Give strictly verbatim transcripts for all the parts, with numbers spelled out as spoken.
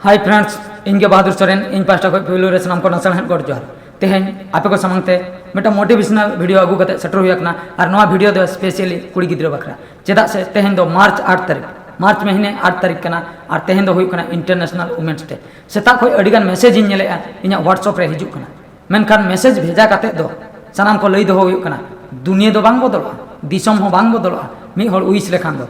Hi friends, ᱤᱧ ᱜᱮ ᱵᱟᱦᱟᱫᱩᱨ ᱥᱚᱨᱮᱱ᱾ ᱤᱧ ᱯᱟᱦᱴᱟ ᱠᱷᱚᱱ ᱯᱩᱭᱞᱩ ᱨᱮ ᱥᱟᱱᱟᱢ ᱠᱚ ᱱᱟᱥᱮ ᱱᱟᱦᱟᱜ ᱜᱚᱰ ᱡᱚᱦᱟᱨ᱾ ᱛᱮᱦᱮᱧ ᱟᱯᱮ ᱠᱚ ᱥᱟᱢᱟᱝ ᱛᱮ ᱢᱤᱫᱴᱟᱝ motivational video ᱟᱹᱜᱩ ᱠᱟᱛᱮ ᱥᱮᱴᱮᱨ ᱦᱩᱭ ᱟᱠᱟᱱᱟ, ᱟᱨ ᱱᱚᱣᱟ video ᱫᱚ specially ᱠᱩᱲᱤ ᱜᱤᱫᱽᱨᱟᱹ ᱵᱟᱠᱷᱨᱟ᱾ ᱪᱮᱫᱟᱜ ᱥᱮ ᱛᱮᱦᱮᱧ ᱫᱚ ᱢᱟᱨᱪ ᱟᱴ ᱛᱟᱹᱨᱤᱠᱷ, ᱢᱟᱨᱪ ᱢᱟᱹᱦᱤᱱᱮ ᱟᱴ ᱛᱟᱹᱨᱤᱠᱷ ᱠᱟᱱᱟ, ᱟᱨ ᱛᱮᱦᱮᱧ ᱫᱚ ᱦᱩᱭᱩᱜ ᱠᱟᱱᱟ International Women's Day᱾ ᱥᱮᱛᱟᱜ ᱠᱷᱚᱱ ᱟᱹᱰᱤ ᱜᱟᱱ message ᱤᱧ ᱧᱮᱞᱮᱫᱼᱟ, ᱤᱧᱟᱹᱜ WhatsApp ᱨᱮ ᱦᱤᱡᱩᱜ ᱠᱟᱱᱟ, ᱢᱮᱱᱠᱷᱟᱱ message ᱵᱷᱮᱡᱟ ᱠᱟᱛᱮ ᱫᱚ ᱥᱟᱱᱟᱢ ᱠᱚ ᱞᱟᱹᱭ ᱫᱚᱦᱚ ᱦᱩᱭᱩᱜ ᱠᱟᱱᱟ, ᱫᱩᱱᱤᱭᱟᱹ ᱫᱚ ᱵᱟᱝ ᱵᱚᱫᱚᱞᱚᱜᱼᱟ, ᱫᱤᱥᱚᱢ ᱦᱚᱸ ᱵᱟᱝ ᱵᱚᱫᱚᱞᱚᱜᱼᱟ ᱢᱤᱫ ᱦᱚᱲ wish ᱞᱮᱠᱷᱟᱱ ᱫᱚ᱾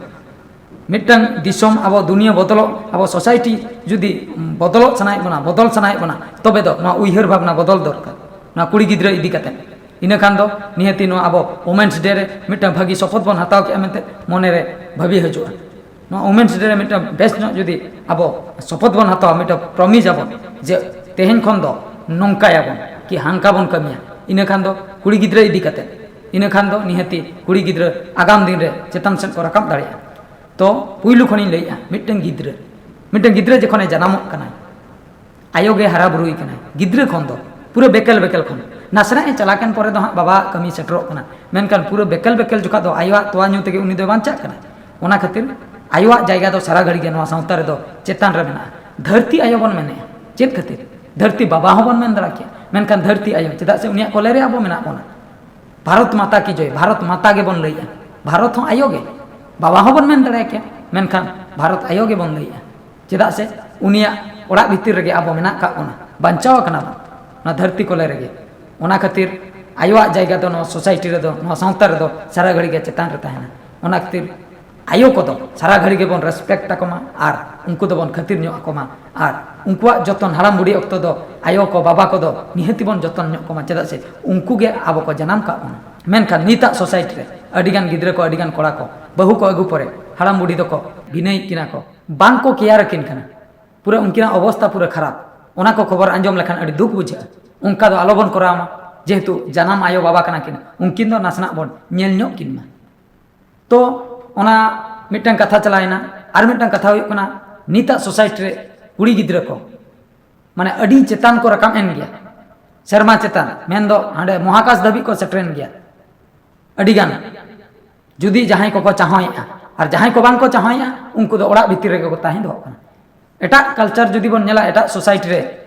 ᱢᱤᱫᱴᱟᱝ ᱫᱤᱥᱚᱢ, ᱟᱵᱚ ᱫᱩᱱᱤᱭᱟᱹ ᱵᱚᱫᱚᱞᱚᱜ, ᱟᱵᱚ society ᱡᱩᱫᱤ ᱵᱚᱫᱚᱞᱚᱜ ᱥᱟᱱᱟᱭᱮᱫ ᱵᱚᱱᱟ, ᱵᱚᱫᱚᱞ ᱥᱟᱱᱟᱭᱮᱫ ᱵᱚᱱᱟ, ᱛᱚᱵᱮ ᱫᱚ ᱱᱚᱣᱟ ᱩᱭᱦᱟᱹᱨ ᱵᱷᱟᱵᱽᱱᱟ ᱵᱚᱫᱚᱞ ᱫᱚᱨᱠᱟᱨ, ᱱᱚᱣᱟ ᱠᱩᱲᱤ ᱜᱤᱫᱽᱨᱟᱹ ᱤᱫᱤ ᱠᱟᱛᱮ᱾ ᱤᱱᱟᱹ ᱠᱷᱟᱱ ᱫᱚ ᱱᱤᱦᱟᱹᱛᱤ ᱱᱚᱣᱟ ᱟᱵᱚ Women's Day ᱨᱮ ᱢᱤᱫᱴᱟᱝ ᱵᱷᱟᱹᱜᱤ ᱥᱚᱯᱚᱛ ᱵᱚᱱ ᱦᱟᱛᱟᱣ ᱠᱮᱜᱼᱟ ᱢᱮᱱᱛᱮ ᱢᱚᱱᱮᱨᱮ ᱵᱷᱟᱹᱵᱤ ᱦᱤᱡᱩᱜᱼᱟ᱾ ᱱᱚᱣᱟ Women's Day ᱨᱮ ᱢᱤᱫᱴᱟᱝ ᱵᱮᱥ ᱧᱚᱜ ᱡᱩᱫᱤ ᱟᱵᱚ ᱥᱚᱯᱚᱛ ᱵᱚᱱ ᱦᱟᱛᱟᱣᱟ, ᱢᱤᱫᱴᱟᱝ promise ᱟᱵᱚᱱ ᱡᱮ ᱛᱮᱦᱮᱧ ᱠᱷᱚᱱ ᱫᱚ ᱱᱚᱝᱠᱟᱭᱟᱵᱚᱱ ᱠᱤ ᱦᱟᱱᱠᱟ ᱵᱚᱱ ᱠᱟᱹᱢᱤᱭᱟ, ᱤᱱᱟᱹ ᱠᱷᱟᱱ ᱫᱚ ᱠᱩᱲᱤ ᱜᱤᱫᱽᱨᱟᱹ ᱤᱫᱤ ᱠᱟᱛᱮ, ᱤᱱᱟᱹ ᱠᱷᱟᱱ ᱫᱚ ᱱᱤᱦᱟᱹᱛᱤ ᱠᱩᱲᱤ ᱜᱤᱫᱽᱨᱟᱹ ᱟᱜᱟᱢ ᱫᱤᱱ ᱨᱮ ᱪᱮᱛᱟᱱ ᱥᱮᱫ ᱠᱚ ᱨᱟᱠᱟᱵ ᱫᱟᱲᱮᱭᱟᱜᱼᱟ᱾ ᱛᱚ ᱯᱩᱭᱞᱩ ᱠᱷᱚᱱᱤᱧ ᱞᱟᱹᱭᱮᱜᱼᱟ, ᱢᱤᱫᱴᱟᱝ ᱜᱤᱫᱽᱨᱟᱹ, ᱢᱤᱫᱴᱟᱝ ᱜᱤᱫᱽᱨᱟᱹ ᱡᱚᱠᱷᱚᱱᱮ ᱡᱟᱱᱟᱢᱚᱜ ᱠᱟᱱᱟᱭ, ᱟᱭᱳ ᱜᱮ ᱦᱟᱨᱟ ᱵᱩᱨᱩᱭ ᱠᱟᱱᱟᱭ᱾ ᱜᱤᱫᱽᱨᱟᱹ ᱠᱷᱚᱱ ᱫᱚ ᱯᱩᱨᱟᱹ ᱵᱮᱠᱮᱞ ᱵᱮᱠᱮᱞ ᱠᱷᱚᱱ, ᱱᱟᱥᱮᱱᱟᱜ ᱮ ᱪᱟᱞᱟᱣ ᱠᱟᱱ ᱯᱚᱨᱮ ᱫᱚ ᱦᱟᱸᱜ ᱵᱟᱵᱟ ᱠᱟᱹᱢᱤ ᱥᱮᱴᱮᱨᱚᱜ ᱠᱟᱱᱟ, ᱢᱮᱱᱠᱷᱟᱱ ᱯᱩᱨᱟᱹ ᱵᱮᱠᱮᱞ ᱵᱮᱠᱮᱞ ᱡᱚᱠᱷᱚᱱ ᱫᱚ ᱟᱭᱳᱣᱟᱜ ᱛᱚᱣᱟ ᱧᱩ ᱛᱮᱜᱮ ᱩᱱᱤ ᱫᱚᱭ ᱵᱟᱧᱪᱟᱜ ᱠᱟᱱᱟ᱾ ᱚᱱᱟ ᱠᱷᱟᱹᱛᱤᱨ ᱟᱭᱳᱣᱟᱜ ᱡᱟᱭᱜᱟ ᱫᱚ ᱥᱟᱨᱟ ᱜᱷᱟᱹᱲᱤ ᱜᱮ ᱱᱚᱣᱟ ᱥᱟᱶᱛᱟ ᱨᱮᱫᱚ ᱪᱮᱛᱟᱱ ᱨᱮ ᱢᱮᱱᱟᱜᱼᱟ᱾ ᱫᱷᱟᱹᱨᱛᱤ ᱟᱭᱳ ᱵᱚᱱ ᱢᱮᱱᱮᱜᱼᱟ᱾ ᱪᱮᱫ ᱠᱷᱟᱹᱛᱤᱨ? ᱫᱷᱟᱹᱨᱛᱤ ᱵᱟᱵᱟ ᱦᱚᱸᱵᱚᱱ ᱢᱮᱱ ᱫᱟᱲᱮ ᱠᱮᱭᱟ, ᱢᱮᱱᱠᱷᱟᱱ ᱫᱷᱟᱹᱨᱛᱤ ᱟᱭᱳ, ᱪᱮᱫᱟᱜ ᱥᱮ ᱩᱱᱤᱭᱟᱜ ᱠᱚᱞᱮ ᱨᱮ ᱟᱵᱚ ᱢᱮᱱᱟᱜ ᱵᱚᱱᱟ᱾ ᱵᱷᱟᱨᱚᱛ ᱢᱟᱛᱟ ᱠᱤ ᱡᱚᱭ, ᱵᱷᱟᱨᱚᱛ ᱢᱟᱛᱟ ᱜᱮᱵᱚᱱ ᱞᱟᱹᱭᱮᱜᱼᱟ᱾ ᱵᱷᱟᱨᱚᱛ ᱦᱚᱸ ᱟᱭᱳ ᱜᱮ, ᱵᱟᱵᱟ ᱦᱚᱸᱵᱚᱱ ᱢᱮᱱ ᱫᱟᱲᱮ ᱠᱮᱭᱟ, ᱢᱮᱱᱠᱷᱟᱱ ᱵᱷᱟᱨᱚᱛ ᱟᱭᱳ ᱜᱮᱵᱚᱱ ᱞᱟᱹᱭᱮᱜᱼᱟ᱾ ᱪᱮᱫᱟᱜ ᱥᱮ ᱩᱱᱤᱭᱟᱜ ᱚᱲᱟᱜ ᱵᱷᱤᱛᱤᱨ ᱨᱮᱜᱮ ᱟᱵᱚ ᱢᱮᱱᱟᱜ ᱠᱟᱜ ᱵᱚᱱᱟ, ᱵᱟᱧᱪᱟᱣ ᱟᱠᱟᱱᱟ ᱵᱚᱱ ᱱᱚᱣᱟ ᱫᱷᱟᱹᱨᱛᱤ ᱠᱚᱞᱮ ᱨᱮᱜᱮ᱾ ᱚᱱᱟ ᱠᱷᱟᱹᱛᱤᱨ ᱟᱭᱳᱣᱟᱜ ᱡᱟᱭᱜᱟ ᱫᱚ ᱱᱚᱣᱟ society ᱨᱮᱫᱚ, ᱱᱚᱣᱟ ᱥᱟᱶᱛᱟ ᱨᱮᱫᱚ ᱥᱟᱨᱟ ᱜᱷᱟᱹᱲᱤ ᱜᱮ ᱪᱮᱛᱟᱱ ᱨᱮ ᱛᱟᱦᱮᱱᱟ᱾ ᱚᱱᱟ ᱠᱷᱟᱹᱛᱤᱨ ᱟᱭᱳ ᱠᱚᱫᱚ ᱥᱟᱨᱟ ᱜᱷᱟᱹᱲᱤ ᱜᱮᱵᱚᱱ respect ᱟᱠᱚ ᱢᱟ ᱟᱨ ᱩᱱᱠᱩ ᱫᱚᱵᱚᱱ ᱠᱷᱟᱹᱛᱤᱨ ᱧᱚᱜ ᱟᱠᱚ ᱢᱟ, ᱟᱨ ᱩᱱᱠᱩᱣᱟᱜ ᱡᱚᱛᱚᱱ ᱦᱟᱲᱟᱢ ᱵᱩᱲᱦᱤ ᱚᱠᱛᱚ ᱫᱚ ᱟᱭᱳ ᱠᱚ, ᱵᱟᱵᱟ ᱠᱚᱫᱚ ᱱᱤᱦᱟᱹᱛᱤ ᱵᱚᱱ ᱡᱚᱛᱚᱱ ᱧᱚᱜ ᱠᱚᱢᱟ, ᱪᱮᱫᱟᱜ ᱥᱮ ᱩᱱᱠᱩ ᱜᱮ ᱟᱵᱚ ᱠᱚ ᱡᱟᱱᱟᱢ ᱠᱟᱜ ᱵᱚᱱᱟ᱾ ᱢᱮᱱᱠᱷᱟᱱ ᱱᱤᱛᱟᱜ society ᱨᱮ ᱟᱹᱰᱤᱜᱟᱱ ᱜᱤᱫᱽᱨᱟᱹ ᱠᱚ, ᱟᱹᱰᱤᱜᱟᱱ ᱠᱚᱲᱟ ᱠᱚ ᱵᱟᱹᱦᱩ ᱠᱚ ᱟᱹᱜᱩ ᱯᱚᱨᱮ ᱦᱟᱲᱟᱢ ᱵᱩᱲᱦᱤ ᱫᱚᱠᱚ ᱵᱤᱱᱟᱹᱭᱮᱫ ᱠᱤᱱᱟ ᱠᱚ, ᱵᱟᱝ ᱠᱚ care ᱟᱹᱠᱤᱱ ᱠᱟᱱᱟ᱾ ᱯᱩᱨᱟᱹ ᱩᱱᱠᱤᱱᱟᱜ ᱚᱵᱚᱥᱛᱟ ᱯᱩᱨᱟᱹ ᱠᱷᱟᱨᱟᱯ᱾ ᱚᱱᱟ ᱠᱚ ᱠᱷᱚᱵᱚᱨ ᱟᱸᱡᱚᱢ ᱞᱮᱠᱷᱟᱱ ᱟᱹᱰᱤ ᱫᱩᱠ ᱵᱩᱡᱷᱟᱹᱜᱼᱟ᱾ ᱚᱱᱠᱟ ᱫᱚ ᱟᱞᱚᱵᱚᱱ ᱠᱚᱨᱟᱣ ᱢᱟ, ᱡᱮᱦᱮᱛᱩ ᱡᱟᱱᱟᱢ ᱟᱭᱳ ᱵᱟᱵᱟ ᱠᱟᱱᱟ ᱠᱤᱱ, ᱩᱱᱠᱤᱱ ᱫᱚ ᱱᱟᱥᱮᱱᱟᱜ ᱵᱚᱱ ᱧᱮᱞ ᱧᱚᱜ ᱠᱤᱱ ᱢᱟ᱾ ᱛᱚ ᱚᱱᱟ ᱢᱤᱫᱴᱟᱝ ᱠᱟᱛᱷᱟ ᱪᱟᱞᱟᱣᱮᱱᱟ᱾ ᱟᱨ ᱢᱤᱫᱴᱟᱝ ᱠᱟᱛᱷᱟ ᱦᱩᱭᱩᱜ ᱠᱟᱱᱟ, ᱱᱤᱛᱟᱜ society ᱨᱮ ᱠᱩᱲᱤ ᱜᱤᱫᱽᱨᱟᱹ ᱠᱚ ᱢᱟᱱᱮ ᱟᱹᱰᱤ ᱪᱮᱛᱟᱱ ᱠᱚ ᱨᱟᱠᱟᱵ ᱮᱱ ᱜᱮᱭᱟ, ᱥᱮᱨᱢᱟ ᱪᱮᱛᱟᱱ, ᱢᱮᱱᱫᱚ ᱦᱟᱸᱰᱮ ᱢᱚᱦᱟᱠᱟᱥ ᱫᱷᱟᱹᱵᱤᱡ ᱠᱚ ᱥᱮᱴᱮᱨᱮᱱ ᱜᱮᱭᱟ ᱟᱹᱰᱤᱜᱟᱱ᱾ ᱡᱩᱫᱤ ᱡᱟᱦᱟᱸᱭ ᱠᱚᱠᱚ ᱪᱟᱦᱚᱸᱭᱮᱜᱼᱟ, ᱟᱨ ᱡᱟᱦᱟᱸᱭ ᱠᱚ ᱵᱟᱝ ᱠᱚ ᱪᱟᱦᱚᱸᱭᱮᱜᱼᱟ, ᱩᱱᱠᱩ ᱫᱚ ᱚᱲᱟᱜ ᱵᱷᱤᱛᱤᱨ ᱨᱮᱜᱮ ᱠᱚ ᱛᱟᱦᱮᱸ ᱫᱚᱦᱚᱜ ᱠᱟᱱᱟ᱾ ᱮᱴᱟᱜ ᱠᱟᱞᱪᱟᱨ ᱡᱩᱫᱤ ᱵᱚᱱ ᱧᱮᱞᱟ, ᱮᱴᱟᱜ ᱥᱳᱥᱟᱭᱴᱤ ᱨᱮ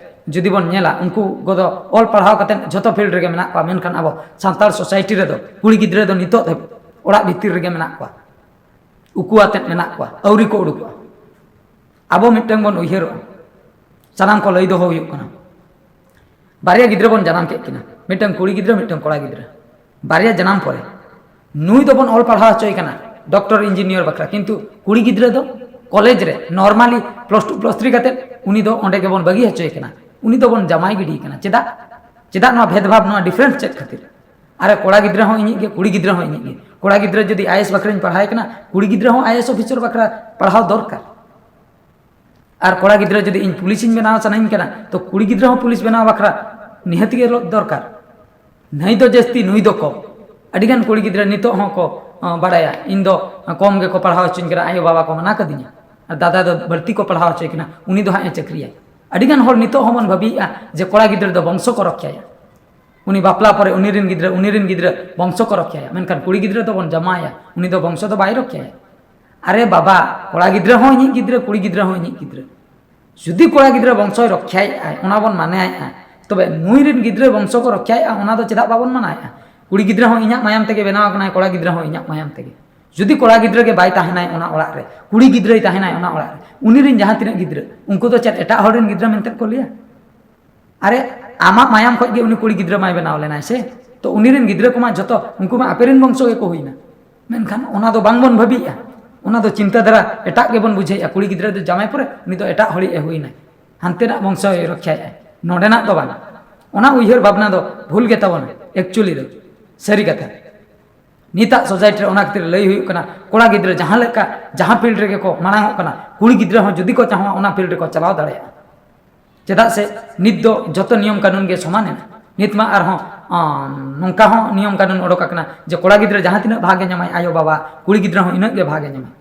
ᱡᱩᱫᱤ ᱵᱚᱱ ᱧᱮᱞᱟ, ᱩᱱᱠᱩ ᱠᱚᱫᱚ ᱚᱞ ᱯᱟᱲᱦᱟᱣ ᱠᱟᱛᱮ ᱡᱷᱚᱛᱚ ᱯᱷᱤᱞᱰ ᱨᱮᱜᱮ ᱢᱮᱱᱟᱜ ᱠᱚᱣᱟ, ᱢᱮᱱᱠᱷᱟᱱ ᱟᱵᱚ ᱥᱟᱱᱛᱟᱲ ᱥᱳᱥᱟᱭᱴᱤ ᱨᱮᱫᱚ ᱠᱩᱲᱤ ᱜᱤᱫᱽᱨᱟᱹ ᱫᱚ ᱱᱤᱛᱚᱜ ᱫᱷᱟᱹᱵᱤᱡ ᱚᱲᱟᱜ ᱵᱷᱤᱛᱤᱨ ᱨᱮᱜᱮ ᱢᱮᱱᱟᱜ ᱠᱚᱣᱟ, ᱩᱠᱩ ᱟᱛᱮᱫ ᱢᱮᱱᱟᱜ ᱠᱚᱣᱟ, ᱟᱹᱣᱨᱤ ᱠᱚ ᱩᱰᱩᱠᱚᱜᱼᱟ᱾ ᱟᱵᱚ ᱢᱤᱫᱴᱟᱝ ᱵᱚᱱ ᱩᱭᱦᱟᱹᱨᱚᱜᱼᱟ, ᱥᱟᱱᱟᱢ ᱠᱚ ᱞᱟᱹᱭ ᱫᱚᱦᱚ ᱦᱩᱭᱩᱜ ᱠᱟᱱᱟ, ᱵᱟᱨᱭᱟ ᱜᱤᱫᱽᱨᱟᱹ ᱵᱚᱱ ᱡᱟᱱᱟᱢ ᱠᱮᱫ ᱠᱤᱱᱟ, ᱢᱤᱫᱴᱟᱝ ᱠᱩᱲᱤ ᱜᱤᱫᱽᱨᱟᱹ, ᱢᱤᱫᱴᱟᱝ ᱠᱚᱲᱟ ᱜᱤᱫᱽᱨᱟᱹ᱾ ᱵᱟᱨᱭᱟ ᱡᱟᱱᱟᱢ ᱯᱚᱨᱮ ᱱᱩᱭ ᱫᱚᱵᱚᱱ ᱚᱞ ᱯᱟᱲᱦᱟᱣ ᱦᱚᱪᱚᱭ ᱠᱟᱱᱟ ᱰᱚᱠᱴᱚᱨ ᱤᱧᱡᱤᱱᱤᱭᱟᱨ ᱵᱟᱠᱷᱨᱟ, ᱠᱤᱱᱛᱩ ᱠᱩᱲᱤ ᱜᱤᱫᱽᱨᱟᱹ ᱫᱚ ᱠᱚᱞᱮᱡᱽ ᱨᱮ normally plus two plus three ᱠᱟᱛᱮ ᱩᱱᱤ ᱫᱚ ᱚᱸᱰᱮ ᱜᱮᱵᱚᱱ ᱵᱟᱹᱜᱤ ᱦᱚᱪᱚᱭ ᱠᱟᱱᱟ, ᱩᱱᱤ ᱫᱚᱵᱚᱱ ᱡᱟᱢᱟᱭ ᱜᱤᱰᱤᱭᱮ ᱠᱟᱱᱟ᱾ ᱪᱮᱫᱟᱜ? ᱪᱮᱫᱟᱜ ᱱᱚᱣᱟ ᱵᱷᱮᱫᱽᱵᱷᱟᱵᱽ, ᱱᱚᱣᱟ ᱰᱤᱯᱷᱟᱨᱮᱱᱥ ᱪᱮᱫ ᱠᱷᱟᱹᱛᱤᱨ? ᱟᱨᱮ, ᱠᱚᱲᱟ ᱜᱤᱫᱽᱨᱟᱹ ᱦᱚᱸ ᱤᱧᱤᱡ ᱜᱮ, ᱠᱩᱲᱤ ᱜᱤᱫᱽᱨᱟᱹ ᱦᱚᱸ ᱤᱧᱤᱡ ᱜᱮ᱾ ᱠᱚᱲᱟ ᱜᱤᱫᱽᱨᱟᱹ ᱡᱩᱫᱤ ᱟᱭ ᱮ ᱮᱥ ᱵᱟᱠᱷᱨᱟᱧ ᱯᱟᱲᱦᱟᱣ ᱠᱟᱱᱟ, ᱠᱩᱲᱤ ᱜᱤᱫᱽᱨᱟᱹ ᱦᱚᱸ ᱟᱭ ᱮ ᱮᱥ ᱚᱯᱷᱤᱥᱟᱨ ᱵᱟᱠᱷᱨᱟ ᱯᱟᱲᱦᱟᱣ ᱫᱚᱨᱠᱟᱨ᱾ ᱟᱨ ᱠᱚᱲᱟ ᱜᱤᱫᱽᱨᱟᱹ ᱡᱩᱫᱤ ᱤᱧ ᱯᱩᱞᱤᱥᱤᱧ ᱵᱮᱱᱟᱣ ᱥᱟᱱᱟᱧ ᱠᱟᱱᱟ, ᱛᱚ ᱠᱩᱲᱤ ᱜᱤᱫᱽᱨᱟᱹ ᱦᱚᱸ ᱯᱩᱞᱤᱥ ᱵᱮᱱᱟᱣ ᱵᱟᱠᱷᱨᱟ ᱱᱤᱦᱟᱹᱛ ᱜᱮ ᱫᱚᱨᱠᱟᱨ᱾ ᱱᱟᱹᱭ ᱫᱚ ᱡᱟᱹᱥᱛᱤ, ᱱᱩᱭ ᱫᱚ ᱠᱚᱢ᱾ ᱟᱹᱰᱤᱜᱟᱱ ᱠᱩᱲᱤ ᱜᱤᱫᱽᱨᱟᱹ ᱱᱤᱛᱚᱜ ᱦᱚᱸᱠᱚ, ᱟᱸ, ᱵᱟᱲᱟᱭᱟ, ᱤᱧ ᱫᱚ ᱠᱚᱢ ᱜᱮᱠᱚ ᱯᱟᱲᱦᱟᱣ ᱦᱚᱪᱚᱧ ᱠᱟᱱᱟ, ᱟᱭᱳ ᱵᱟᱵᱟ ᱠᱚ ᱢᱟᱱᱟ ᱠᱟᱹᱫᱤᱧᱟ, ᱟᱨ ᱫᱟᱫᱟ ᱫᱚ ᱵᱟᱹᱲᱛᱤ ᱠᱚ ᱯᱟᱲᱦᱟᱣ ᱦᱚᱪᱚᱭ ᱠᱟᱱᱟ, ᱩᱱᱤ ᱫᱚ ᱦᱟᱸᱜ ᱮ ᱪᱟᱹᱠᱨᱤᱭᱟ᱾ ᱟᱹᱰᱤᱜᱟᱱ ᱦᱚᱲ ᱱᱤᱛᱚᱜ ᱦᱚᱸᱵᱚᱱ ᱵᱷᱟᱹᱵᱤᱭᱮᱫᱼᱟ ᱡᱮ ᱠᱚᱲᱟ ᱜᱤᱫᱽᱨᱟᱹ ᱫᱚ ᱵᱚᱝᱥᱚ ᱠᱚ ᱨᱚᱠᱷᱭᱟᱭᱟ, ᱩᱱᱤ ᱵᱟᱯᱞᱟ ᱯᱚᱨᱮ ᱩᱱᱤ ᱨᱮᱱ ᱜᱤᱫᱽᱨᱟᱹ, ᱩᱱᱤ ᱨᱮᱱ ᱜᱤᱫᱽᱨᱟᱹ ᱵᱚᱝᱥᱚ ᱠᱚ ᱨᱚᱠᱷᱭᱟᱭᱟ, ᱢᱮᱱᱠᱷᱟᱱ ᱠᱩᱲᱤ ᱜᱤᱫᱽᱨᱟᱹ ᱫᱚᱵᱚᱱ ᱡᱟᱢᱟᱭᱟ, ᱩᱱᱤ ᱫᱚ ᱵᱚᱝᱥᱚ ᱫᱚ ᱵᱟᱭ ᱨᱚᱠᱷᱭᱟᱭᱟ᱾ ᱟᱨᱮ ᱵᱟᱵᱟ, ᱠᱚᱲᱟ ᱜᱤᱫᱽᱨᱟᱹ ᱦᱚᱸ ᱤᱧᱤᱡ ᱜᱤᱫᱽᱨᱟᱹ, ᱠᱩᱲᱤ ᱜᱤᱫᱽᱨᱟᱹ ᱦᱚᱸ ᱤᱧᱤᱡ ᱜᱤᱫᱽᱨᱟᱹ᱾ ᱡᱩᱫᱤ ᱠᱚᱲᱟ ᱜᱤᱫᱽᱨᱟᱹ ᱵᱚᱝᱥᱚᱭ ᱨᱚᱠᱷᱭᱟᱭᱮᱫᱼᱟᱭ, ᱚᱱᱟ ᱵᱚᱱ ᱢᱟᱱᱟᱭᱮᱫᱼᱟ, ᱛᱚᱵᱮ ᱱᱩᱭ ᱨᱮᱱ ᱜᱤᱫᱽᱨᱟᱹ ᱵᱚᱝᱥᱚ ᱠᱚ ᱨᱚᱠᱷᱭᱟᱭᱮᱫᱼᱟ, ᱚᱱᱟ ᱫᱚ ᱪᱮᱫᱟᱜ ᱵᱟᱵᱚᱱ ᱢᱟᱱᱟᱭᱮᱫᱼᱟ? ᱠᱩᱲᱤ ᱜᱤᱫᱽᱨᱟᱹ ᱦᱚᱸ ᱤᱧᱟᱹᱜ ᱢᱟᱭᱟᱢ ᱛᱮᱜᱮ ᱵᱮᱱᱟᱣ ᱟᱠᱟᱱᱟᱭ, ᱠᱚᱲᱟ ᱜᱤᱫᱽᱨᱟᱹ ᱦᱚᱸ ᱤᱧᱟᱹᱜ ᱢᱟᱭᱟᱢ ᱛᱮᱜᱮ᱾ ᱡᱩᱫᱤ ᱠᱚᱲᱟ ᱜᱤᱫᱽᱨᱟᱹ ᱜᱮ ᱵᱟᱭ ᱛᱟᱦᱮᱱᱟᱭ ᱚᱱᱟ ᱚᱲᱟᱜ ᱨᱮ, ᱠᱩᱲᱤ ᱜᱤᱫᱽᱨᱟᱹᱭ ᱛᱟᱦᱮᱱᱟᱭ ᱚᱱᱟ ᱚᱲᱟᱜ ᱨᱮ, ᱩᱱᱤ ᱨᱮᱱ ᱡᱟᱦᱟᱸ ᱛᱤᱱᱟᱹᱜ ᱜᱤᱫᱽᱨᱟᱹ, ᱩᱱᱠᱩ ᱫᱚ ᱪᱮᱫ ᱮᱴᱟᱜ ᱦᱚᱲ ᱨᱮᱱ ᱜᱤᱫᱽᱨᱟᱹ ᱢᱮᱱᱛᱮ ᱠᱚ ᱞᱟᱹᱭᱟ? ᱟᱨᱮ, ᱟᱢᱟᱜ ᱢᱟᱭᱟᱢ ᱠᱷᱚᱡ ᱜᱮ ᱩᱱᱤ ᱠᱩᱲᱤ ᱜᱤᱫᱽᱨᱟᱹ ᱢᱟᱭ ᱵᱮᱱᱟᱣ ᱞᱮᱱᱟᱭ ᱥᱮ, ᱛᱚ ᱩᱱᱤ ᱨᱮᱱ ᱜᱤᱫᱽᱨᱟᱹ ᱠᱚᱢᱟ ᱡᱷᱚᱛᱚ, ᱩᱱᱠᱩ ᱢᱟ ᱟᱯᱮ ᱨᱮᱱ ᱵᱚᱝᱥᱚ ᱜᱮᱠᱚ ᱦᱩᱭᱱᱟ᱾ ᱢᱮᱱᱠᱷᱟᱱ ᱚᱱᱟ ᱫᱚ ᱵᱟᱝᱵᱚᱱ ᱵᱷᱟᱹᱵᱤᱭᱮᱫᱼᱟ, ᱚᱱᱟ ᱫᱚ ᱪᱤᱱᱛᱟᱹ ᱫᱷᱟᱨᱟ ᱮᱴᱟᱜ ᱜᱮᱵᱚᱱ ᱵᱩᱡᱷᱟᱹᱣᱮᱫᱼᱟ᱾ ᱠᱩᱲᱤ ᱜᱤᱫᱽᱨᱟᱹ ᱫᱚ ᱡᱟᱢᱟᱭ ᱯᱚᱨᱮ ᱩᱱᱤ ᱫᱚ ᱮᱴᱟᱜ ᱦᱚᱲᱤᱡ ᱮ ᱦᱩᱭᱱᱟᱭ, ᱦᱟᱱᱛᱮᱱᱟᱜ ᱵᱚᱝᱥᱚᱭ ᱨᱚᱠᱷᱭᱟᱭᱮᱫᱼᱟ, ᱱᱚᱰᱮᱱᱟᱜ ᱫᱚ ᱵᱟᱝ᱾ ᱚᱱᱟ ᱩᱭᱦᱟᱹᱨ ᱵᱷᱟᱵᱽᱱᱟ ᱫᱚ ᱵᱷᱩᱞ ᱜᱮ ᱛᱟᱵᱚᱱᱟ, ᱮᱠᱪᱩᱭᱮᱞᱤ ᱫᱚ᱾ ᱥᱟᱹᱨᱤ ᱠᱟᱛᱷᱟ, ᱱᱤᱛᱟᱜ ᱥᱳᱥᱟᱭᱴᱤ ᱨᱮ ᱚᱱᱟ ᱠᱷᱟᱹᱛᱤᱨ ᱞᱟᱹᱭ ᱦᱩᱭᱩᱜ ᱠᱟᱱᱟ, ᱠᱚᱲᱟ ᱜᱤᱫᱽᱨᱟᱹ ᱡᱟᱦᱟᱸ ᱞᱮᱠᱟ, ᱡᱟᱦᱟᱸ ᱯᱷᱤᱞᱰ ᱨᱮᱜᱮ ᱠᱚ ᱢᱟᱲᱟᱝ ᱚᱜ ᱠᱟᱱᱟ, ᱠᱩᱲᱤ ᱜᱤᱫᱽᱨᱟᱹ ᱦᱚᱸ ᱡᱩᱫᱤ ᱠᱚ ᱪᱟᱦᱟᱣᱟ, ᱚᱱᱟ ᱯᱷᱤᱞᱰ ᱨᱮᱠᱚ ᱪᱟᱞᱟᱣ ᱫᱟᱲᱮᱭᱟᱜᱼᱟ᱾ ᱪᱮᱫᱟᱜ ᱥᱮ ᱱᱤᱛ ᱫᱚ ᱡᱚᱛᱚ ᱱᱤᱭᱚᱢ ᱠᱟᱹᱱᱩᱱ ᱜᱮ ᱥᱚᱢᱟᱱ ᱮᱱᱟ᱾ ᱱᱤᱛ ᱢᱟ ᱟᱨᱦᱚᱸ, ᱟᱸ, ᱱᱚᱝᱠᱟ ᱦᱚᱸ ᱱᱤᱭᱚᱢ ᱠᱟᱹᱱᱩᱱ ᱚᱰᱚᱠ ᱟᱠᱟᱱᱟ ᱡᱮ ᱠᱚᱲᱟ ᱜᱤᱫᱽᱨᱟᱹ ᱡᱟᱦᱟᱸ ᱛᱤᱱᱟᱹᱜ ᱵᱷᱟᱜᱮ ᱧᱟᱢᱟᱭ, ᱟᱭᱳ ᱵᱟᱵᱟ, ᱠᱩᱲᱤ ᱜᱤᱫᱽᱨᱟᱹ ᱦᱚᱸ ᱤᱱᱟᱹᱜ ᱜᱮ ᱵᱷᱟᱜᱮ ᱧᱟᱢᱟᱭ᱾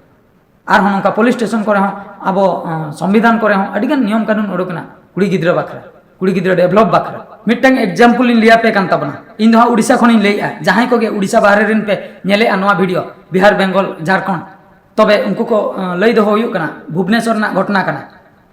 ᱟᱨᱦᱚᱸ ᱱᱚᱝᱠᱟ ᱯᱩᱞᱤᱥ ᱥᱴᱮᱥᱚᱱ ᱠᱚᱨᱮ ᱦᱚᱸ, ᱟᱵᱚ, ᱟᱸ, ᱥᱚᱝᱵᱤᱫᱷᱟᱱ ᱠᱚᱨᱮ ᱦᱚᱸ ᱟᱹᱰᱤᱜᱟᱱ ᱱᱤᱭᱚᱢ ᱠᱟᱹᱱᱩᱱ ᱚᱰᱚᱠ ᱮᱱᱟ ᱠᱩᱲᱤ ᱜᱤᱫᱽᱨᱟᱹ ᱵᱟᱠᱷᱨᱟ, ᱠᱩᱲᱤ ᱜᱤᱫᱽᱨᱟᱹ ᱰᱮᱵᱷᱞᱚᱯ ᱵᱟᱠᱷᱨᱟ᱾ ᱢᱤᱫᱴᱟᱝ ᱮᱠᱡᱟᱢᱯᱚᱞ ᱤᱧ ᱞᱟᱹᱭ ᱟᱯᱮ ᱠᱟᱱ ᱛᱟᱵᱚᱱᱟ᱾ ᱤᱧ ᱫᱚ ᱦᱟᱸᱜ ᱩᱲᱤᱥᱥᱟ ᱠᱷᱚᱱᱤᱧ ᱞᱟᱹᱭᱮᱜᱼᱟ, ᱡᱟᱦᱟᱸᱭ ᱠᱚᱜᱮ ᱩᱲᱤᱥᱥᱟ ᱵᱟᱦᱨᱮ ᱨᱮᱱ ᱯᱮ ᱧᱮᱞᱮᱜᱼᱟ ᱱᱚᱣᱟ ᱵᱷᱤᱰᱤᱭᱳ, ᱵᱤᱦᱟᱨ, ᱵᱮᱝᱜᱚᱞ, ᱡᱷᱟᱲᱠᱷᱚᱸᱰ, ᱛᱚᱵᱮ ᱩᱱᱠᱩ ᱠᱚ, ᱟᱸ, ᱞᱟᱹᱭ ᱫᱚᱦᱚ ᱦᱩᱭᱩᱜ ᱠᱟᱱᱟ, ᱵᱷᱩᱵᱽᱱᱮᱥᱚᱨ ᱨᱮᱱᱟᱜ ᱜᱷᱚᱴᱚᱱᱟ ᱠᱟᱱᱟ᱾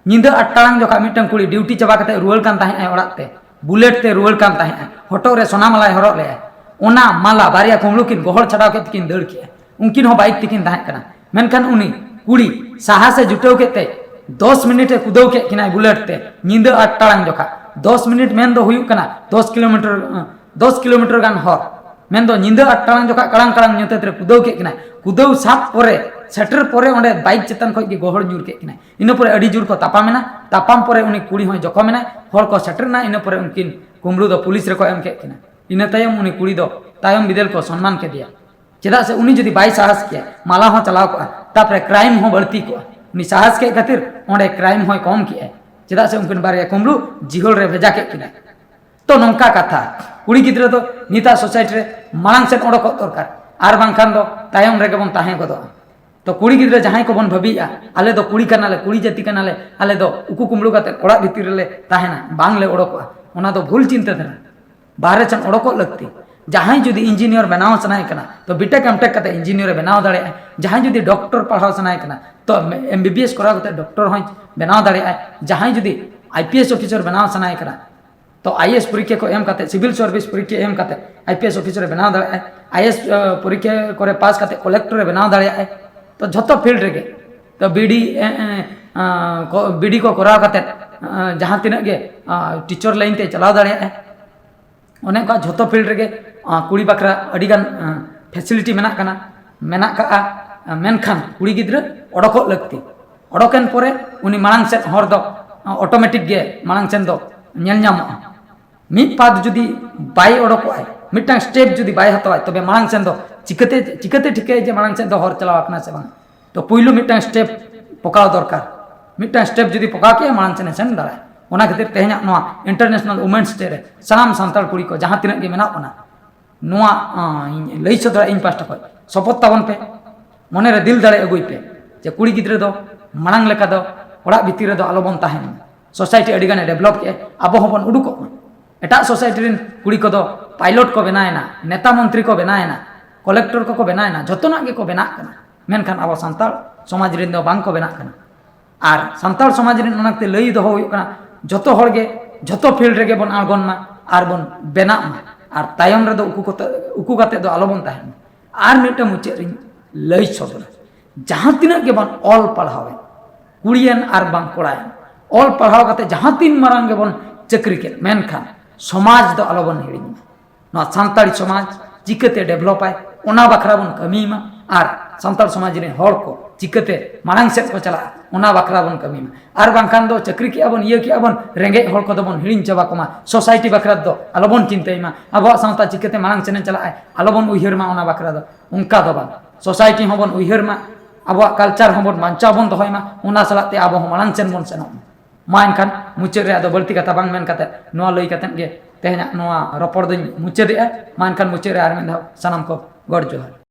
ᱧᱤᱫᱟᱹ ᱟᱴ ᱴᱟᱲᱟᱝ ᱡᱚᱠᱷᱟ ᱢᱤᱫᱴᱟᱝ ᱠᱩᱲᱤ ᱰᱤᱭᱩᱴᱤ ᱪᱟᱵᱟ ᱠᱟᱛᱮ ᱨᱩᱣᱟᱹᱲ ᱠᱟᱱ ᱛᱟᱦᱮᱸᱜ ᱟᱭ ᱚᱲᱟᱜ ᱛᱮ, ᱵᱩᱞᱮᱴ ᱛᱮ ᱨᱩᱣᱟᱹᱲ ᱠᱟᱱ ᱛᱟᱦᱮᱸᱜ ᱟᱭ, ᱦᱚᱴᱚᱜ ᱨᱮ ᱥᱚᱱᱟ ᱢᱟᱞᱟᱭ ᱦᱚᱨᱚᱜ ᱞᱮᱜᱼᱟ᱾ ᱚᱱᱟ ᱢᱟᱞᱟ ᱵᱟᱨᱭᱟ ᱠᱩᱢᱵᱽᱲᱩ ᱠᱤᱱ ᱜᱚᱦᱚᱲ ᱪᱷᱟᱰᱟᱣ ᱠᱮᱫ ᱛᱮᱠᱤᱱ ᱫᱟᱹᱲ ᱠᱮᱜᱼᱟ᱾ ᱩᱱᱠᱤᱱ ᱦᱚᱸ ᱵᱟᱭᱤᱠ ᱛᱮᱠᱤᱱ ᱛᱟᱦᱮᱸ ᱠᱟᱱᱟ᱾ ᱢᱮᱱᱠᱷᱟᱱ ᱩᱱᱤ ᱠᱩᱲᱤ ᱥᱟᱦᱟᱥ ᱮ ᱡᱩᱴᱟᱹᱣ ᱠᱮᱫ ᱛᱮ ᱫᱚᱥ ᱢᱤᱱᱤᱴ ᱮ ᱠᱩᱫᱟᱹᱣ ᱠᱮᱫ ᱠᱤᱱᱟᱭ ᱵᱩᱞᱮᱴ ᱛᱮ, ᱧᱤᱫᱟᱹ ᱟᱴ ᱴᱟᱲᱟᱝ ᱡᱚᱠᱷᱟ᱾ ᱫᱚᱥ ᱢᱤᱱᱤᱴ ᱢᱮᱱ ᱫᱚ ᱦᱩᱭᱩᱜ ᱠᱟᱱᱟ ᱫᱚᱥ ᱠᱤᱞᱳᱢᱤᱴᱟᱨ, ᱫᱚᱥ ᱠᱤᱞᱳᱢᱤᱴᱟᱨ ᱜᱟᱱ ᱦᱚᱨ᱾ ᱢᱮᱱᱫᱚ ᱧᱤᱫᱟᱹ ᱟᱴ ᱴᱟᱲᱟᱝ ᱡᱚᱠᱷᱟ ᱠᱟᱲᱟᱝ ᱠᱟᱲᱟᱝ ᱧᱩᱛᱟᱹᱛ ᱨᱮ ᱠᱩᱫᱟᱹᱣ ᱠᱮᱫ ᱠᱤᱱᱟᱭ᱾ ᱠᱩᱫᱟᱹᱣ ᱥᱟᱵ ᱯᱚᱨᱮ, ᱥᱮᱴᱮᱨ ᱯᱚᱨᱮ ᱚᱸᱰᱮ ᱵᱟᱭᱤᱠ ᱪᱮᱛᱟᱱ ᱠᱷᱚᱱ ᱜᱮ ᱜᱚᱦᱚᱲ ᱧᱩᱨ ᱠᱮᱫ ᱠᱤᱱᱟᱭ᱾ ᱤᱱᱟᱹ ᱯᱚᱨᱮ ᱟᱹᱰᱤ ᱡᱳᱨ ᱠᱚ ᱛᱟᱯᱟᱢ ᱮᱱᱟ᱾ ᱛᱟᱯᱟᱢ ᱯᱚᱨᱮ ᱩᱱᱤ ᱠᱩᱲᱤ ᱦᱚᱸᱭ ᱡᱚᱠᱷᱚᱢ ᱮᱱᱟᱭ᱾ ᱦᱚᱲ ᱠᱚ ᱥᱮᱴᱮᱨ ᱮᱱᱟ᱾ ᱤᱱᱟᱹ ᱯᱚᱨᱮ ᱩᱱᱠᱤᱱ ᱠᱩᱢᱵᱽᱲᱩ ᱫᱚ ᱯᱩᱞᱤᱥ ᱨᱮᱠᱚ ᱮᱢ ᱠᱮᱫ ᱠᱤᱱᱟ᱾ ᱤᱱᱟᱹ ᱛᱟᱭᱚᱢ ᱩᱱᱤ ᱠᱩᱲᱤ ᱫᱚ ᱛᱟᱭᱚᱢ ᱵᱤᱫᱟᱹᱞ ᱠᱚ ᱥᱚᱱᱢᱟᱱ ᱠᱮᱫᱮᱭᱟ᱾ ᱪᱮᱫᱟᱜ ᱥᱮ ᱩᱱᱤ ᱡᱩᱫᱤ ᱵᱟᱭ ᱥᱟᱦᱟᱥ ᱠᱮᱭᱟ, ᱢᱟᱞᱟ ᱦᱚᱸ ᱪᱟᱞᱟᱣ ᱠᱚᱜᱼᱟ, ᱛᱟᱯᱚᱨᱮ ᱠᱨᱟᱭᱤᱢ ᱦᱚᱸ ᱵᱟᱹᱲᱛᱤ ᱠᱚᱜᱼᱟ᱾ ᱩᱱᱤ ᱥᱟᱦᱟᱥ ᱠᱮᱫ ᱠᱷᱟᱹᱛᱤᱨ ᱚᱸᱰᱮ ᱠᱨᱟᱭᱤᱢ ᱦᱚᱸᱭ ᱠᱚᱢ ᱠᱮᱜᱼᱟᱭ᱾ ᱪᱮᱫᱟᱜ ᱥᱮ ᱩᱱᱠᱤᱱ ᱵᱟᱨᱭᱟ ᱠᱩᱢᱵᱽᱲᱩ ᱡᱤᱦᱚᱞ ᱨᱮ ᱵᱷᱮᱡᱟ ᱠᱮᱫ ᱠᱤᱱᱟᱭ᱾ ᱛᱚ, ᱱᱚᱝᱠᱟ ᱠᱟᱛᱷᱟ, ᱠᱩᱲᱤ ᱜᱤᱫᱽᱨᱟᱹ ᱫᱚ ᱱᱤᱛᱟᱜ ᱥᱳᱥᱟᱭᱴᱤ ᱨᱮ ᱢᱟᱲᱟᱝ ᱥᱮᱫ ᱚᱰᱚᱠᱚᱜ ᱫᱚᱨᱠᱟᱨ, ᱟᱨ ᱵᱟᱝᱠᱷᱟᱱ ᱫᱚ ᱛᱟᱭᱚᱢ ᱨᱮᱜᱮ ᱵᱚᱱ ᱛᱟᱦᱮᱸ ᱜᱚᱫᱚᱜᱼᱟ᱾ ᱛᱚ, ᱠᱩᱲᱤ ᱜᱤᱫᱽᱨᱟᱹ ᱡᱟᱦᱟᱸᱭ ᱠᱚᱵᱚᱱ ᱵᱷᱟᱹᱵᱤᱭᱮᱫᱼᱟ, ᱟᱞᱮ ᱫᱚ ᱠᱩᱲᱤ ᱠᱟᱱᱟᱞᱮ, ᱠᱩᱲᱤ ᱡᱟᱹᱛᱤ ᱠᱟᱱᱟᱞᱮ, ᱟᱞᱮ ᱫᱚ ᱩᱠᱩ ᱠᱩᱢᱵᱽᱲᱩ ᱠᱟᱛᱮ ᱚᱲᱟᱜ ᱵᱷᱤᱛᱤᱨ ᱨᱮᱞᱮ ᱛᱟᱦᱮᱱᱟ, ᱵᱟᱝᱞᱮ ᱚᱰᱚᱠᱚᱜᱼᱟ, ᱚᱱᱟ ᱫᱚ ᱵᱷᱩᱞ ᱪᱤᱱᱛᱟᱹ ᱫᱷᱟᱨᱟ᱾ ᱵᱟᱦᱨᱮ ᱥᱮᱱ ᱚᱰᱚᱠᱚᱜ ᱞᱟᱹᱠᱛᱤ᱾ ᱡᱟᱦᱟᱸᱭ ᱡᱩᱫᱤ ᱤᱧᱡᱤᱱᱤᱭᱟᱨ ᱵᱮᱱᱟᱣ ᱥᱟᱱᱟᱭᱮ ᱠᱟᱱᱟ, ᱛᱚ ᱵᱤᱴᱮᱠ ᱮᱢᱴᱮᱠ ᱠᱟᱛᱮ ᱤᱧᱡᱤᱱᱤᱭᱟᱨ ᱮ ᱵᱮᱱᱟᱣ ᱫᱟᱲᱮᱭᱟᱜᱼᱟ᱾ ᱡᱟᱦᱟᱸᱭ ᱡᱩᱫᱤ ᱰᱚᱠᱴᱚᱨ ᱯᱟᱲᱦᱟᱣ ᱥᱟᱱᱟᱭᱮ ᱠᱟᱱᱟ, ᱛᱚ ᱮᱢ ᱵᱤ ᱵᱤ ᱮᱥ ᱠᱚᱨᱟᱣ ᱠᱟᱛᱮ ᱰᱚᱠᱴᱚᱨ ᱦᱚᱸᱭ ᱵᱮᱱᱟᱣ ᱫᱟᱲᱮᱭᱟᱜᱼᱟ᱾ ᱡᱟᱦᱟᱸᱭ ᱡᱩᱫᱤ ᱟᱭ ᱯᱤ ᱮᱥ ᱚᱯᱷᱤᱥᱟᱨ ᱵᱮᱱᱟᱣ ᱥᱟᱱᱟᱭᱮ ᱠᱟᱱᱟ, ᱛᱚ ᱟᱭ ᱮ ᱮᱥ ᱯᱚᱨᱤᱠᱠᱷᱟ ᱠᱚ ᱮᱢ ᱠᱟᱛᱮ, ᱥᱤᱵᱤᱞ ᱥᱟᱨᱵᱷᱤᱥ ᱯᱚᱨᱤᱠᱠᱷᱟ ᱮᱢ ᱠᱟᱛᱮ ᱟᱭ ᱯᱤ ᱮᱥ ᱚᱯᱷᱤᱥᱟᱨ ᱮ ᱵᱮᱱᱟᱣ ᱫᱟᱲᱮᱭᱟᱜᱼᱟ᱾ ᱟᱭ ᱮ ᱮᱥ, ᱟᱸ, ᱯᱚᱨᱤᱠᱠᱷᱟ ᱠᱚᱨᱮ ᱯᱟᱥ ᱠᱟᱛᱮ ᱠᱚᱞᱮᱠᱴᱚᱨ ᱮ ᱵᱮᱱᱟᱣ ᱫᱟᱲᱮᱭᱟᱜᱼᱟ᱾ ᱛᱚ ᱡᱷᱚᱛᱚ ᱯᱷᱤᱞᱰ ᱨᱮᱜᱮ, ᱛᱚ ᱵᱤ ᱰᱤ, ᱮ, ᱮ, ᱟᱸ, ᱠᱚ, ᱵᱤ ᱰᱤ ᱠᱚ ᱠᱚᱨᱟᱣ ᱠᱟᱛᱮ, ᱟᱸ, ᱡᱟᱦᱟᱸ ᱛᱤᱱᱟᱹᱜ ᱜᱮ, ᱟᱸ, ᱴᱤᱪᱟᱨ ᱞᱟᱭᱤᱱ ᱛᱮ ᱪᱟᱞᱟᱣ ᱫᱟᱲᱮᱭᱟᱜᱼᱟ᱾ ᱚᱱᱮ ᱚᱱᱠᱟ ᱡᱷᱚᱛᱚ ᱯᱷᱤᱞᱰ ᱨᱮᱜᱮ, ᱟᱸ, ᱠᱩᱲᱤ ᱵᱟᱠᱷᱨᱟ ᱟᱹᱰᱤᱜᱟᱱ, ᱟᱸ, ᱯᱷᱮᱥᱤᱞᱤᱴᱤ ᱢᱮᱱᱟᱜ ᱠᱟᱱᱟ, ᱢᱮᱱᱟᱜ ᱠᱟᱜᱼᱟ᱾ ᱟᱸ, ᱢᱮᱱᱠᱷᱟᱱ ᱠᱩᱲᱤ ᱜᱤᱫᱽᱨᱟᱹ ᱚᱰᱚᱠᱚᱜ ᱞᱟᱹᱠᱛᱤ᱾ ᱚᱰᱚᱠᱮᱱ ᱯᱚᱨᱮ ᱩᱱᱤ ᱢᱟᱲᱟᱝ ᱥᱮᱫ ᱦᱚᱨ ᱫᱚ, ᱟᱸ, ᱚᱴᱳᱢᱮᱴᱤᱠ ᱜᱮ ᱢᱟᱲᱟᱝ ᱥᱮᱱ ᱫᱚ ᱧᱮᱞ ᱧᱟᱢᱚᱜᱼᱟ᱾ ᱢᱤᱫ ᱯᱟᱫ ᱡᱩᱫᱤ ᱵᱟᱭ ᱚᱰᱚᱠᱚᱜᱼᱟᱭ, ᱢᱤᱫᱴᱟᱝ ᱥᱴᱮᱯ ᱡᱩᱫᱤ ᱵᱟᱭ ᱦᱟᱛᱟᱣᱟᱭ, ᱛᱚᱵᱮ ᱢᱟᱲᱟᱝ ᱥᱮᱱ ᱫᱚ ᱪᱤᱠᱟᱹᱛᱮ, ᱪᱤᱠᱟᱹᱛᱮ ᱴᱷᱤᱠᱟᱹᱭᱟ ᱡᱮ ᱢᱟᱲᱟᱝ ᱥᱮᱫ ᱫᱚ ᱦᱚᱨ ᱪᱟᱞᱟᱣ ᱟᱠᱟᱱᱟ ᱥᱮ ᱵᱟᱝ? ᱛᱚ ᱯᱩᱭᱞᱩ ᱢᱤᱫᱴᱟᱝ ᱥᱴᱮᱯ ᱯᱚᱠᱟᱣ ᱫᱚᱨᱠᱟᱨ᱾ ᱢᱤᱫᱴᱟᱝ ᱥᱴᱮᱯ ᱡᱩᱫᱤ ᱯᱚᱠᱟᱣ ᱠᱮᱜᱼᱟ, ᱢᱟᱲᱟᱝ ᱥᱮᱱ ᱮ ᱥᱮᱱ ᱫᱟᱲᱮᱭᱟᱜᱼᱟ᱾ ᱚᱱᱟ ᱠᱷᱟᱹᱛᱤᱨ ᱛᱮᱦᱮᱧᱟᱜ ᱱᱚᱣᱟ ᱤᱱᱴᱟᱨᱱᱮᱥᱱᱟᱞ ᱣᱩᱢᱮᱱᱥ ᱰᱮ ᱨᱮ ᱥᱟᱱᱟᱢ ᱥᱟᱱᱛᱟᱲ ᱠᱩᱲᱤ ᱠᱚ ᱡᱟᱦᱟᱸ ᱛᱤᱱᱟᱹᱜ ᱜᱮ ᱢᱮᱱᱟᱜ ᱵᱚᱱᱟ, ᱱᱚᱣᱟ, ᱟᱸ, ᱤᱧ ᱞᱟᱹᱭ ᱥᱚᱫᱚᱨᱟ ᱤᱧ ᱯᱟᱦᱴᱟ ᱠᱷᱚᱱ, ᱥᱚᱯᱚᱛ ᱛᱟᱵᱚᱱ ᱯᱮ, ᱢᱚᱱᱮᱨᱮ ᱫᱤᱞ ᱫᱟᱲᱮ ᱟᱹᱜᱩᱭ ᱯᱮ ᱡᱮ ᱠᱩᱲᱤ ᱜᱤᱫᱽᱨᱟᱹ ᱫᱚ ᱢᱟᱲᱟᱝ ᱞᱮᱠᱟ ᱫᱚ ᱚᱲᱟᱜ ᱵᱷᱤᱛᱤᱨ ᱨᱮᱫᱚ ᱟᱞᱚᱵᱚᱱ ᱛᱟᱦᱮᱱ ᱢᱟ᱾ ᱥᱳᱥᱟᱭᱴᱤ ᱟᱹᱰᱤ ᱜᱟᱱᱮ ᱰᱮᱵᱷᱞᱚᱯ ᱠᱮᱜᱼᱟ, ᱟᱵᱚ ᱦᱚᱸᱵᱚᱱ ᱩᱰᱩᱠᱚᱜ ᱢᱟ᱾ ᱮᱴᱟᱜ ᱥᱳᱥᱟᱭᱴᱤ ᱨᱮᱱ ᱠᱩᱲᱤ ᱠᱚᱫᱚ ᱯᱟᱭᱞᱚᱴ ᱠᱚ ᱵᱮᱱᱟᱣᱮᱱᱟ, ᱱᱮᱛᱟ ᱢᱚᱱᱛᱨᱤ ᱠᱚ ᱵᱮᱱᱟᱣᱮᱱᱟ, ᱠᱚᱞᱮᱠᱴᱚᱨ ᱠᱚᱠᱚ ᱵᱮᱱᱟᱣᱮᱱᱟ, ᱡᱷᱚᱛᱚᱱᱟᱜ ᱜᱮᱠᱚ ᱵᱮᱱᱟᱜ ᱠᱟᱱᱟ, ᱢᱮᱱᱠᱷᱟᱱ ᱟᱵᱚ ᱥᱟᱱᱛᱟᱲ ᱥᱚᱢᱟᱡᱽ ᱨᱮᱱ ᱫᱚ ᱵᱟᱝ ᱠᱚ ᱵᱮᱱᱟᱜ ᱠᱟᱱᱟ᱾ ᱟᱨ ᱥᱟᱱᱛᱟᱲ ᱥᱚᱢᱟᱡᱽ ᱨᱮᱱ ᱚᱱᱟᱛᱮ ᱞᱟᱹᱭ ᱫᱚᱦᱚ ᱦᱩᱭᱩᱜ ᱠᱟᱱᱟ, ᱡᱚᱛᱚ ᱦᱚᱲ ᱜᱮ ᱡᱚᱛᱚ ᱯᱷᱤᱞᱰ ᱨᱮᱜᱮ ᱵᱚᱱ ᱟᱬᱜᱚᱱ ᱢᱟ ᱟᱨ ᱵᱚᱱ ᱵᱮᱱᱟᱜ ᱢᱟ᱾ ᱟᱨ ᱛᱟᱭᱚᱢ ᱨᱮᱫᱚ ᱩᱠᱩ ᱠᱚᱛᱮ, ᱩᱠᱩ ᱠᱟᱛᱮ ᱫᱚ ᱟᱞᱚᱵᱚᱱ ᱛᱟᱦᱮᱱ ᱢᱟ᱾ ᱟᱨ ᱢᱤᱫᱴᱟᱝ ᱢᱩᱪᱟᱹᱫ ᱨᱤᱧ ᱞᱟᱹᱭ ᱥᱚᱫᱚᱨᱟ, ᱡᱟᱦᱟᱸ ᱛᱤᱱᱟᱹᱜ ᱜᱮᱵᱚᱱ ᱚᱞ ᱯᱟᱲᱦᱟᱣᱮᱱ, ᱠᱩᱲᱤᱭᱮᱱ ᱟᱨ ᱵᱟᱝ ᱠᱚᱲᱟᱭᱮᱱ, ᱚᱞ ᱯᱟᱲᱦᱟᱣ ᱠᱟᱛᱮ ᱡᱟᱦᱟᱸ ᱛᱤᱱ ᱢᱟᱨᱟᱝ ᱜᱮᱵᱚᱱ ᱪᱟᱹᱠᱨᱤ ᱠᱮᱫ, ᱢᱮᱱᱠᱷᱟᱱ ᱥᱚᱢᱟᱡᱽ ᱫᱚ ᱟᱞᱚᱵᱚᱱ ᱦᱤᱲᱤᱧ ᱢᱟ᱾ ᱱᱚᱣᱟ ᱥᱟᱱᱛᱟᱲᱤ ᱥᱚᱢᱟᱡᱽ ᱪᱤᱠᱟᱹᱛᱮ ᱰᱮᱵᱷᱞᱚᱯᱟᱭ, ᱚᱱᱟ ᱵᱟᱠᱷᱨᱟ ᱵᱚᱱ ᱠᱟᱹᱢᱤ ᱢᱟ᱾ ᱟᱨ ᱥᱟᱱᱛᱟᱲ ᱥᱚᱢᱟᱡᱽ ᱨᱮᱱ ᱦᱚᱲ ᱠᱚ ᱪᱤᱠᱟᱹᱛᱮ ᱢᱟᱲᱟᱝ ᱥᱮᱫ ᱠᱚ ᱪᱟᱞᱟᱜᱼᱟ, ᱚᱱᱟ ᱵᱟᱠᱷᱨᱟ ᱵᱚᱱ ᱠᱟᱹᱢᱤ ᱢᱟ᱾ ᱟᱨ ᱵᱟᱝᱠᱷᱟᱱ ᱫᱚ ᱪᱟᱹᱠᱨᱤ ᱠᱮᱜᱼᱟ ᱵᱚᱱ, ᱤᱭᱟᱹ ᱠᱮᱜᱼᱟ ᱵᱚᱱ, ᱨᱮᱸᱜᱮᱡ ᱦᱚᱲ ᱠᱚᱫᱚ ᱵᱚᱱ ᱦᱤᱲᱤᱧ ᱪᱟᱵᱟ ᱠᱚᱢᱟ, ᱥᱳᱥᱟᱭᱴᱤ ᱵᱟᱠᱷᱨᱟ ᱫᱚ ᱟᱞᱚᱵᱚᱱ ᱪᱤᱱᱛᱟᱹᱭ ᱢᱟ, ᱟᱵᱚᱣᱟᱜ ᱥᱟᱶᱛᱟ ᱪᱤᱠᱟᱹᱛᱮ ᱢᱟᱲᱟᱝ ᱥᱮᱱ ᱪᱟᱞᱟᱜᱼᱟ, ᱟᱞᱚᱵᱚᱱ ᱩᱭᱦᱟᱹᱨ ᱢᱟ ᱚᱱᱟ ᱵᱟᱠᱷᱨᱟ ᱫᱚ᱾ ᱚᱱᱠᱟ ᱫᱚ ᱵᱟᱝ, ᱥᱳᱥᱟᱭᱴᱤ ᱦᱚᱸᱵᱚᱱ ᱩᱭᱦᱟᱹᱨ ᱢᱟ, ᱟᱵᱚᱣᱟᱜ ᱠᱟᱞᱪᱟᱨ ᱦᱚᱸᱵᱚᱱ ᱵᱟᱧᱪᱟᱣ ᱵᱚᱱ ᱫᱚᱦᱚᱭ ᱢᱟ, ᱚᱱᱟ ᱥᱟᱞᱟᱜ ᱛᱮ ᱟᱵᱚ ᱦᱚᱸ ᱢᱟᱲᱟᱝ ᱥᱮᱱ ᱵᱚᱱ ᱥᱮᱱᱚᱜ ᱢᱟ᱾ ᱢᱟ ᱮᱱᱠᱷᱟᱱ ᱢᱩᱪᱟᱹᱫ ᱨᱮ ᱟᱫᱚ ᱵᱟᱹᱲᱛᱤ ᱠᱟᱛᱷᱟ ᱵᱟᱝ ᱢᱮᱱ ᱠᱟᱛᱮ, ᱱᱚᱣᱟ ᱞᱟᱹᱭ ᱠᱟᱛᱮ ᱜᱮ ᱛᱮᱦᱮᱧᱟᱜ ᱱᱚᱣᱟ ᱨᱚᱯᱚᱲ ᱫᱚᱧ ᱢᱩᱪᱟᱹᱫᱮᱜᱼᱟ᱾ ᱢᱟ ᱮᱱᱠᱷᱟᱱ ᱢᱩᱪᱟᱹᱫ ᱨᱮ ᱟᱨ ᱢᱤᱫ ᱫᱷᱟᱣ ᱥᱟᱱᱟᱢ ᱠᱚ ᱜᱚᱰ ᱡᱚᱦᱟᱨ᱾